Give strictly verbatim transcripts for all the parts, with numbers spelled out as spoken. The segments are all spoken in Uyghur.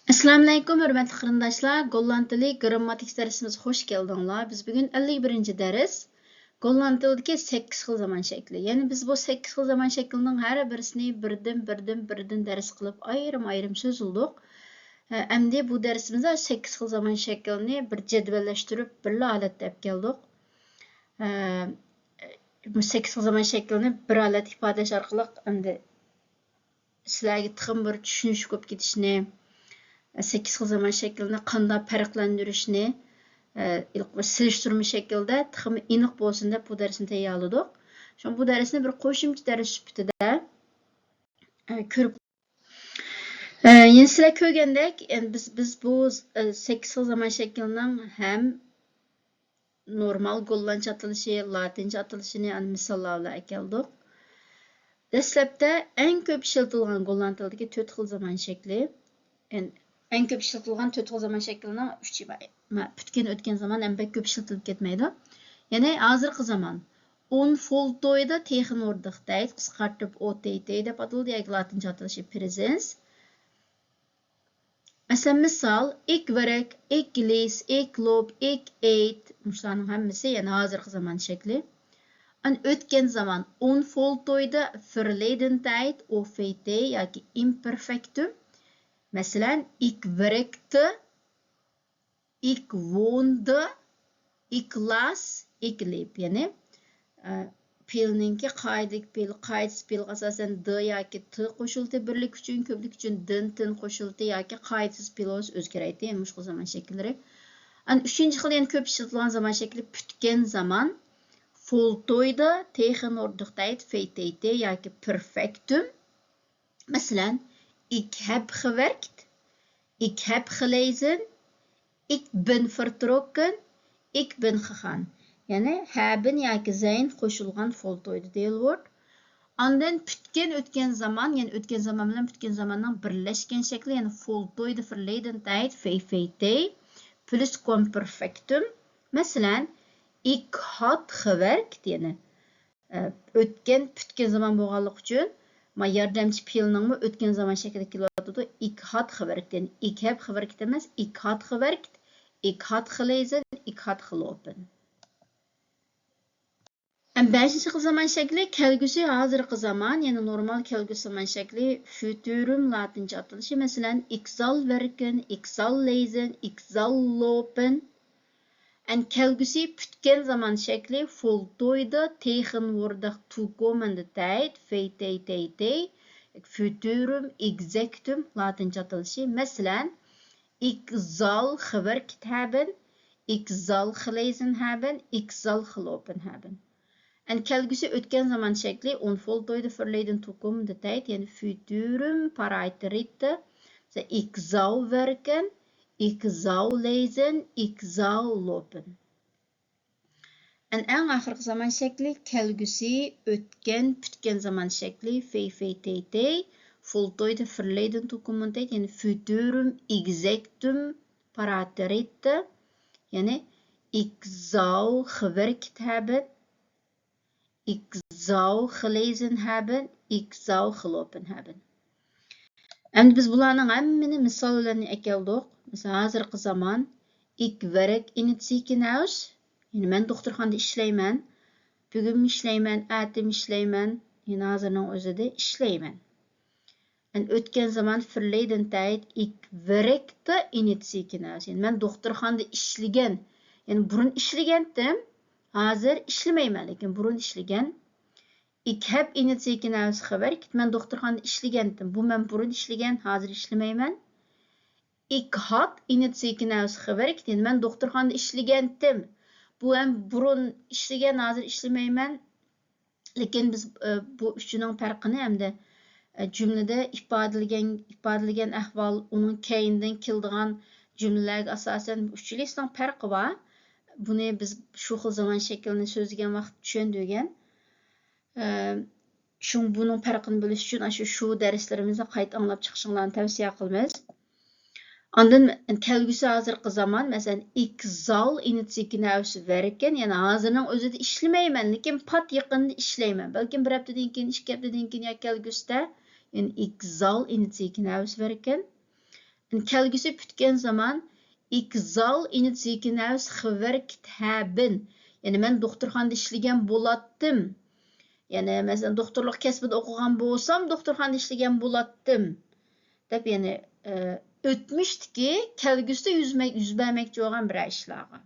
ئەسسالامۇئەلەيكۇم، ھۆرمەتلىك قېرىنداشلار! گوللاند تىلى گىرامماتىكا دەرسىمىزگە خوش كەلدىڭلار. بىز بۈگۈن ئەللىك بىرىنچى دەرس، گوللاند تىلىدىكى سەككىز خىل زامان شەكلى. يەنى بىز بۇ سەككىز خىل زامان شەكلىنىڭ ھەر بىرسىنى بىردىن، بىردىن، بىردىن دەرس قىلىپ، ئايرىم-ئايرىم سۆزلىدۇق. ئە، ئەمدى بۇ دەرسىمىزدە سەككىز خىل زامان شەكلىنى بىر جەدۋەللەشتۈرۈپ، بىرلا ھالەتتە ئەپ كەلدۇق. ئە، بۇ سەككىز خىل زامان شەكلىنى بىر ھالەتتە ئىپادىلەش ئارقىلىق ئەمدى سىلەرگە تېخىمۇ بىر چۈشىنىش بولۇپ كېتىشىنى، سەككىز خىل زامان شەكلىنى قانداق پەرقلەندۈرۈشنى، ئە، سېلىشتۇرما شەكلىدە تېخىمۇ ئېنىق بولسۇن دەپ بۇ دەرسنى تەييارلىدۇق. شۇڭا بۇ دەرسنى بىر قوشۇمچە دەرس سۈپىتىدە، ئە، كۆرۈپ، ئە، يەنە سىلەر كۆرگەندەك، ئە، بىز، بىز بۇ، ئە، سەككىز خىل زامان شەكلىنىڭ ھەم نورمال گوللاندچە ئاتىلىشى، لاتىنچە ئاتىلىشىنى ئەنە مىساللار بىلەن ئەكەلدۇق. دەسلەپتە ئەڭ كۆپ ئىشلىتىلغان گوللاند تىلىدىكى تۆت خىل زامان شەكلى، ئەن-، ئەڭ كۆپ ئىشلىتىلغان تۆت خىل زامان شەكلىنىڭ ئۈچى بار. مە-، پۈتكەن ئۆتكەن زامان ئەمدى بەك كۆپ ئىشلىتىلىپ كەتمەيدۇ. يەنى ھازىرقى زامان. ئون فولتويدا تېخىنوردىختەيت، قىسقارتىپ ئوتەيتەي دەپ ئاتىلىدۇ ياكى لاتىنچە ئاتىلىشى پرېزېنس. مەسىلەن، مىسال، ئىك ۋەرەك، ئىك لىس، ئىك لوپ، ئىك ئېيت. مۇشۇلارنىڭ ھەممىسى يەنە ھازىرقى زامان شەكلى. ئەنە ئۆتكەن زامان، ئون فولتويدا فېرلېدېن تايت ئوفەيتەي ياكى ئىمپېرفېكتۇم. مەسىلەن، ئىك ۋەرەكتە، ئىك ۋوندە، ئىك لاس، ئىك لېپ. يەنى، ئە، پېئىلنىڭكى قائىدىلىك پېئىل، قائىدىسىز پېئىلغا ئاساسەن د ياكى ت قوشۇلتى، بىرلىك ئۈچۈن، كۆپلۈك ئۈچۈن دىن، تىن قوشۇلتى ياكى قائىدىسىز پېئىل بولسا ئۆزگىرەيتتى. يەنى مۇشۇ خىل زامان شەكىللىرى. ئەنە ئۈچىنچى خىل يەنە كۆپ ئىشلىتىلغان زامان شەكلى پۈتكەن زامان. فولتويدا تېخىنوردىختەيت فېيتەيتەي ياكى پېرفېكتۇم. مەسىلەن، ئىك ھەب خىۋەركت، ئىك ھەب خلەيزن، ئىك بىن فىرتروككن، ئىك بىن خخان. يەنى ھەبىن ياكى زەين قوشۇلغان فولتويدا دېيىلىۋۇرد. ئاندىن پۈتكەن ئۆتكەن زامان، يەنى ئۆتكەن زامان بىلەن پۈتكەن زاماننىڭ بىرلەشكەن شەكلى، يەنى فولتويدا فېرلېدېن تايت فېيفېيتەي پلۇس كومپېرفېكتۇم. مەسىلەن، ئىك ھات خىۋەركت، يەنى ئۆتكەن، پۈتكەن زامان بولغانلىقى ئۈچۈن، ما ياردەمچى پېئىلنىڭمۇ ئۆتكەن زامان شەكلىدە كېلىۋاتىدۇ. ئىك ھات خىۋەركت، يەنى ئىك ھەب خىۋەركت ئەمەس، ئىك ھات خىۋەركت، ئىك ھات خلەيزن، ئىك ھات خلوپن. ھەم بەشىنچى خىل زامان شەكلى كەلگۈسى ھازىرقى زامان، يەنى نورمال كەلگۈسى زامان شەكلى، فيۇتۇرۇم لاتىنچە ئاتىلىشى، مەسىلەن، ئىك زال ۋەركن، ئىك زال لەيزن، ئىك زال لوپن. ئەن كەلگۈسى پۈتكەن زامان شەكلى فولتويدا تېخىنوردىخ توكومېندە تايت فېيتەيتەيتەي فيۇتۇرۇم ئېگزەكتۇم لاتىنچە ئاتىلىشى. مەسىلەن، ئىك زال خىۋەركت ھەبن، ئىك زال خلەيزن ھەبن، ئىك زال خلوپن ھەبن. ئەن كەلگۈسى ئۆتكەن زامان شەكلى ئون فولتويدا فېرلېدېن توكومېندە تايت، يەنى فيۇتۇرۇم پارايترىتتە، مەسىلەن، ئىك زاۋ ۋەركن، ئىك زاۋ لەيزن، ئىك زاۋ لوپن. ئەن ئەڭ ئاخىرقى زامان شەكلى كەلگۈسى ئۆتكەن پۈتكەن زامان شەكلى فېيفېيتەيتەي فولتويدا فېرلېدېن توكومېندە تايت، يەنى فيۇتۇرۇم ئېگزەكتۇم پارايترىتتە، يەنى ئىك زاۋ خىۋەركت ھەبن، ئىك زاۋ خلەيزن ھەبن، ئىك زاۋ خلوپن ھەبن. ئەمدى بىز بۇلارنىڭ ھەممىنى مىسال بىلەن ئەكەلدۇق. مىسال، ھازىرقى زامان، ئىك ۋەرەك ئىنىتسىكېن ھەۋس، يەنى مەن دوختۇرخانىدا ئىشلەيمەن. بۈگۈنمۇ ئىشلەيمەن، ئەتىمۇ ئىشلەيمەن، يەنى ھازىرنىڭ ئۆزىدە ئىشلەيمەن. ئەن ئۆتكەن زامان فېرلېدېن تايت ئىك ۋەرەكتە ئىنىتسىكېن ھەۋس. يەنى مەن دوختۇرخانىدا ئىشلىگەن، يەنى بۇرۇن ئىشلىگەنتىم، ھازىر ئىشلىمەيمەن، لېكىن بۇرۇن ئىشلىگەن. ئىك ھەب ئىنىتسىكېن ھەۋس خىۋەركت، مەن دوختۇرخانىدا ئىشلىگەنتىم. بۇ مەن بۇرۇن ئىشلىگەن، ھازىر ئىشلىمەيمەن. ئىك ھات ئىنىتسىكېن ھەۋس خىۋەركت، يەنى مەن دوختۇرخانىدا ئىشلىگەنتىم. بۇ ھەم بۇرۇن ئىشلىگەن، ھازىر ئىشلىمەيمەن. لېكىن بىز، ئە، بۇ ئۈچىنىڭ پەرقىنى ھەمدە، ئە، جۈملىدە ئىپادىلىگەن، ئىپادىلىگەن ئەھۋال، ئۇنىڭ كەينىدىن كېلىدىغان جۈملىلەرگە ئاساسەن بۇ ئۈچىلىسىنىڭ پەرقى بار. بۇنى بىز شۇ خىل زامان شەكلىنى سۆزلىگەن ۋاقىت چۈشەندۈرگەن. ئە، شۇڭا بۇنىڭ پەرقىنى بىلىش ئۈچۈن ئاشۇ، شۇ دەرسلىرىمىزنى قايتا ئاڭلاپ چىقىشىڭلارنى تەۋسىيە قىلىمىز. ئاندىن كەلگۈسى ھازىرقى زامان، مەسىلەن، ئىك زال ئىنىتسىكېن ھەۋس ۋەركەن، يەنى ھازىرنىڭ ئۆزىدە ئىشلىمەيمەن، لېكىن پات يېقىندا ئىشلەيمەن. بەلكىم بىر ھەپتىدىن كېيىن، ئىككى ھەپتىدىن كېيىن يا كەلگۈسىدە، يەنى ئىك زال ئىنىتسىكېن ھەۋس ۋەركەن. كەلگۈسى پۈتكەن زامان، ich soll in Ziekenhaus gewerkt haben. يەنى مەن دوختۇرخانىدا ئىشلىگەن بولاتتىم. يەنى مەسىلەن، دوختۇرلۇق كەسپىدە ئوقۇغان بولسام، دوختۇرخانىدا ئىشلىگەن بولاتتىم. دەپ يەنى، ئە، ئۆتمۈشتىكى كەلگۈسىدە يۈز مە-، يۈز بەرمەكچى بولغان بىرەر ئىشلارغا.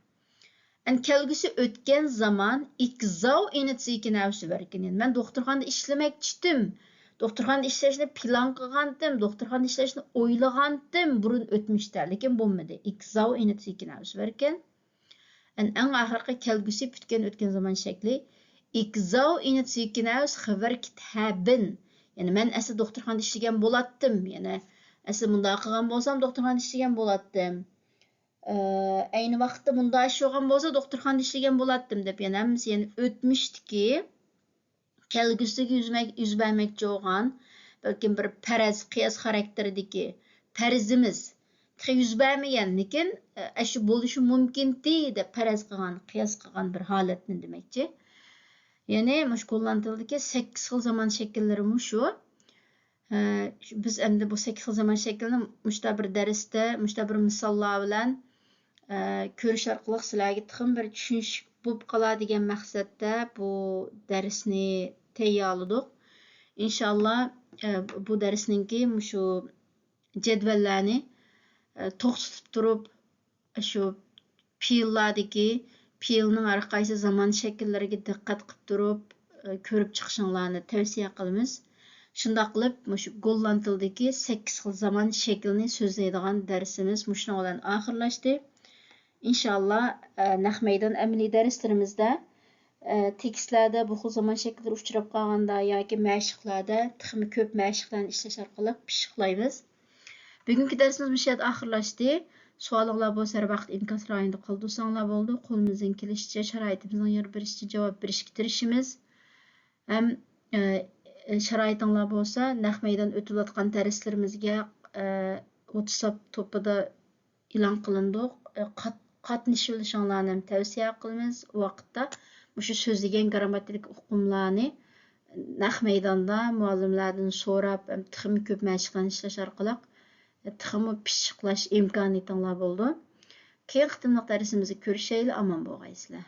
ئەن كەلگۈسى ئۆتكەن زامان، ich soll in Ziekenhaus werken. مەن دوختۇرخانىدا ئىشلىمەكچىتىم. دوختۇرخانىدا ئىشلەشنى پىلان قىلغانتىم، دوختۇرخانىدا ئىشلەشنى ئويلىغانتىم بۇرۇن ئۆتمۈشتە، لېكىن بولمىدى. Ich soll in Ziekenhaus werken. ئەن ئەڭ ئاخىرقى كەلگۈسى پۈتكەن ئۆتكەن زامان شەكلى. Ich soll in Ziekenhaus gewerkt haben. يەنى مەن ئەسلى دوختۇرخانىدا ئىشلىگەن بولاتتىم. يەنى ئەسلى مۇنداق قىلغان بولسام، دوختۇرخانىدا ئىشلىگەن بولاتتىم. ئە، ئەينى ۋاقىتتا مۇنداق ئىش بولغان بولسا، دوختۇرخانىدا ئىشلىگەن بولاتتىم دەپ، يەنە ھەممىسى يەنە ئۆتمۈشتىكى، كەلگۈسىدىكى يۈز مە-، يۈز بەرمەكچى بولغان، بەلكىم بىر پەرەز، قىياس خاراكتېرىدىكى پەرىزىمىز تېخى يۈز بەرمىگەن، لېكىن، ئە، ئەشۇ بولۇشى مۇمكىنتى دەپ پەرەز قىلغان، قىياس قىلغان بىر ھالەتنى دېمەكچى. يەنى مۇشۇ گوللاند تىلىدىكى سەككىز خىل زامان شەكىللىرى مۇشۇ. ئە، بىز ئەمدى بۇ سەككىز خىل زامان شەكلىنى مۇشۇنداق بىر دەرستە، مۇشۇنداق بىر مىساللار بىلەن، ئە، كۆرۈش ئارقىلىق سىلەرگە تېخىمۇ بىر چۈشىنىش بولۇپ قالار دېگەن مەقسەتتە بۇ دەرسنى تەييارلىدۇق. ئىنشاللا، ئە، بۇ دەرسنىڭكى مۇشۇ جەدۋەللەرنى، ئە، توختىتىپ تۇرۇپ، شۇ پېئىللاردىكى پېئىلنىڭ ھەر قايسى زامان شەكىللىرىگە دىققەت قىلىپ تۇرۇپ، ئە، كۆرۈپ چىقىشىڭلارنى تەۋسىيە قىلىمىز. شۇنداق قىلىپ، مۇشۇ گوللاند تىلىدىكى سەككىز خىل زامان شەكلىنى سۆزلەيدىغان دەرسىمىز مۇشۇنىڭ بىلەن ئاخىرلاشتى. ئىنشاللا، ئە، نەق مەيدان ئەمەلىي دەرسلىرىمىزدە، ئە، تېكىستلەردە بۇ خىل زامان شەكىللىرى ئۇچراپ قالغاندا ياكى مەشىقلەردە تېخىمۇ كۆپ مەشىقلەرنى ئىشلەش ئارقىلىق پىششىقلايمىز. بۈگۈنكى دەرسىمىز مۇشۇ يەردە ئاخىرلاشتى. سوئالىڭلار بولسا، ھەر ۋاقىت ئىنكاس رايونىدا قالدۇرساڭلار بولىدۇ. قولىمىزدىن كېلىشىچە، شارائىتىمىزنىڭ يار بېرىشىچە جاۋاب بېرىشكە تىرىشىمىز. ھەم، ئە، شارائىتىڭلار بولسا، نەق مەيدان ئۆتۈلۈۋاتقان دەرسلىرىمىزگە، ئە، ۋاتساپ توپىدا ئېلان قىلىندۇق. ئە، قات-، قاتنىشىۋېلىشىڭلارنى ھەم تەۋسىيە قىلىمىز. ئۇ ۋاقىتتا مۇشۇ سۆزلىگەن گىرامماتىكىلىق ئۇقۇملارنى نەق مەيداندا مۇئەللىملەردىن سوراپ، ھەم تېخىمۇ كۆپ مەشىقلەرنى ئىشلەش ئارقىلىق، ئە، تېخىمۇ پىششىقلاش ئىمكانىيىتىڭلار بولىدۇ. كېيىنكى قېتىملىق دەرسىمىزدە كۆرۈشەيلى، ئامان بولغايسىلەر.